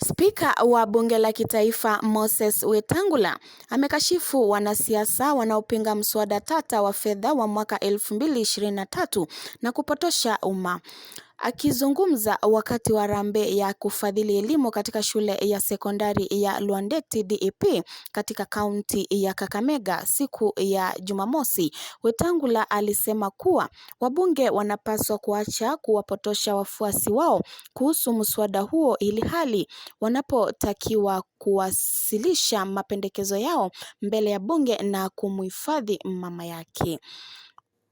Spika wa Bunge la Kitaifa Moses Wetang'ula amekashifu wanasiasa wanaopinga mswada tata wa fedha wa mwaka 2023 na kupotosha umma. Akizungumza wakati wa harambee ya kufadhili elimu katika shule ya sekondari ya Lwandeti DEP katika kaunti ya Kakamega siku ya Jumamosi, Wetang'ula alisema kuwa wabunge wanapaswa kuacha kuwapotosha wafuasi wao kuhusu mswada huo ilhali wanapotakiwa kuwasilisha mapendekezo yao mbele ya bunge na kumhifadhi mama yake.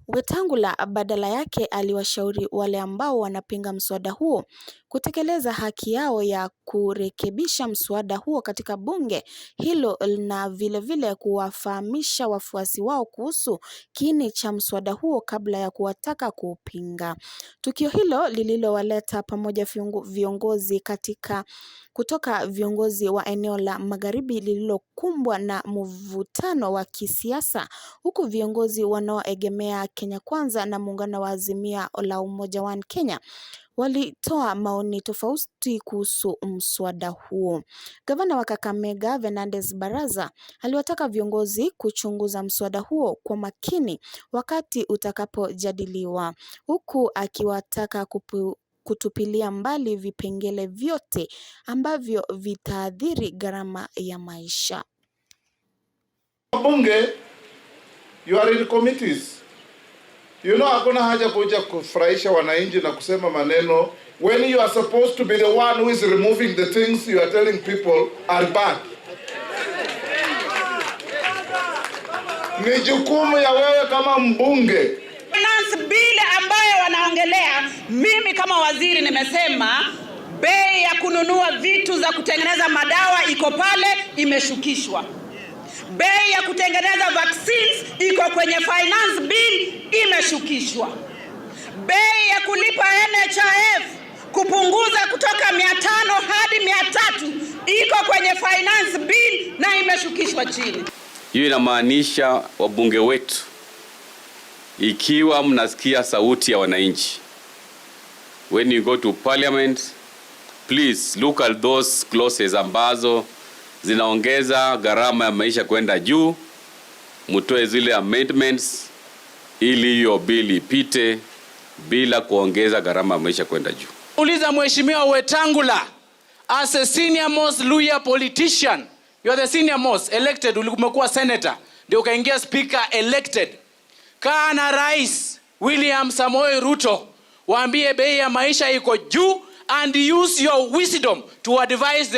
Wetang'ula badala yake aliwashauri wale ambao wanapinga mswada huo kutekeleza haki yao ya kurekebisha mswada huo katika bunge hilo na vilevile kuwafahamisha wafuasi wao kuhusu kiini cha mswada huo kabla ya kuwataka kuupinga. Tukio hilo lililowaleta pamoja viongozi katika kutoka viongozi wa eneo la Magharibi lililokumbwa na mvutano wa kisiasa, huku viongozi wanaoegemea Kenya Kwanza na muungano wa Azimio la Umoja One Kenya walitoa maoni tofauti kuhusu mswada huo. Gavana wa Kakamega Fernandes Barasa aliwataka viongozi kuchunguza mswada huo kwa makini wakati utakapojadiliwa, huku akiwataka kutupilia mbali vipengele vyote ambavyo vitaathiri gharama ya maisha. Bunge, you are in committees. Hakuna haja kuja kufurahisha wananchi na kusema maneno when you are supposed to be the one who is removing the things you are telling people are bad. Ni jukumu ya wewe kama mbunge. Finance bill ambayo wanaongelea, mimi kama waziri nimesema bei ya kununua vitu za kutengeneza madawa iko pale, imeshukishwa. Bei ya kutengeneza vaccines iko kwenye finance bill, imeshukishwa. Bei ya kulipa NHIF kupunguza kutoka 500 hadi 300 iko kwenye finance bill na imeshukishwa chini. Hiyo inamaanisha wabunge wetu, ikiwa mnasikia sauti ya wananchi, when you go to parliament, please look at those clauses ambazo zinaongeza gharama ya maisha kwenda juu, mtoe zile amendments ili hiyo bill ipite bila kuongeza gharama ya maisha kwenda juu. Uliza Mheshimiwa Wetangula, as a senior most Luhya politician, you are the senior most elected, umekuwa senator ndio ukaingia speaker elected. Kaa na Rais William Samoei Ruto, waambie bei ya maisha iko juu and use your wisdom to advise the